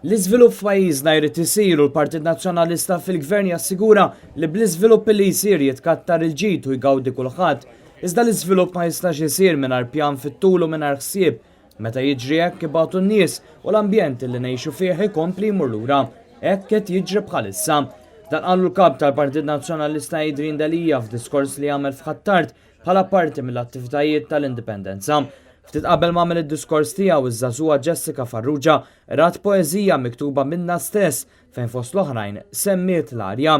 L-iżvilupp f'pajjiżna jrid isir u l-Partit Nazzjonalista fil-Gvern jassigura li bl-iżvilupp li jsir jitkattar il-ġid u jgawdi kulħadd. Iżda l-iżvilupp ma jistax isir mingħajr pjan fit-tul u mingħajr ħsieb. Meta jiġri hekk ibatu n-nies u l-ambjent li ngħixu fih ikompli jmur lura. Hekk qed jiġri bħalissa. Dan qalu l-kap tal-Partit Nazzjonalista Adrian Delia f'diskors li għamel f'Ħ'Attard bħala parti mill-attivitajiet tal-Indipendenza. Ftit qabel ma għamel id-diskors tiegħu iż-żagħżugħa Jessica Farrugia qrat poeżija miktuba minnha stess fejn fost l-oħrajn semmiet l-arja.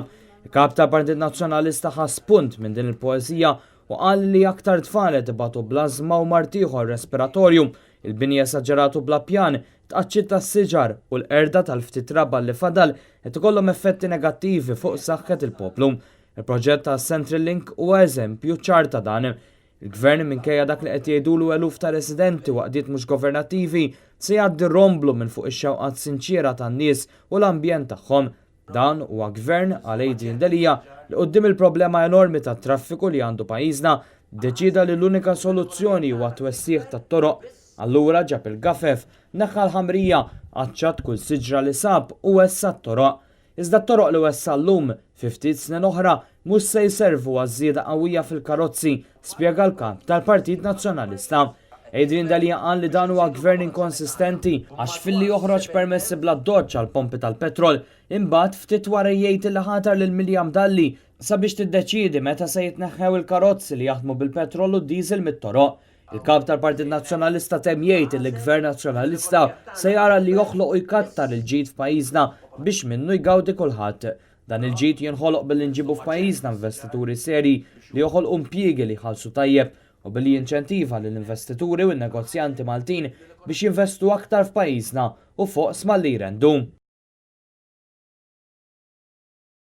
Il-kap tal-Partit Nazzjonalista ħa spunt minn din il-poeżija u qal li aktar tfal qed ibatu bl-ażma u mard ieħor respiratorju, il-bini esaġerat u bla pjan, tqaċċit tas-siġar u l-qerda tal-ftit raba' li fadal qed ikollhom effetti negattivi fuq saħħet il-poplu. Il-proġett ta' Central Link huwa eżempju ċar ta' dan. Il-Gvern minkejja dak li qed jgħidulu eluf ta' residenti u għaqdiet mhux governattivi se jgħaddi romblu minn fuq ix-xewqat sinċiera tan-nies u l-ambjent tagħhom. Dan huwa Gvern, qal Adrian Delia, li quddiem il-problema enormi tat-traffiku li għandu pajjiżna, ddeċieda li l-unika soluzzjoni huwa t-twessigħ tat-toroq. Allura ġab il-gafef, neħħa l-ħamrija, qaċċat kull siġra li sab u wessa' t-toroq. Iżda t-toroq li wessa' llum, fi ftit snin oħra, mhux se jservu għaż-żieda qawwija fil-karozzi, spjega l-Kap tal-Partit Nazzjonalista. Adrian Delia qal li dan huwa gvern inkonsistenti għax filli joħroġ permessi bl-addoċċ għall-pompi tal-petrol, imbagħad ftit wara jgħid li ħatar lil Miriam Dalli sabiex tiddeċiedi meta se jitneħħew il-karozzi li jaħdmu bil-petrol u d-diesel mit-toroq. Il-Kap tal-Partit Nazzjonalista temm jgħid li Gvern Nazzjonalista se jara li joħloq u jkattar il-ġid f'pajjiżna biex minnu jgawdi kulħadd. Dan il-ġid jinħoloq billi nġibu f'pajjiżna investituri serji li joħolqu impjiegi li jħallsu tajjeb u billi jinċentiva lill-investituri u n-negozjanti Maltin biex jinvestu aktar f'pajjiżna u f'oqsma li jrendu.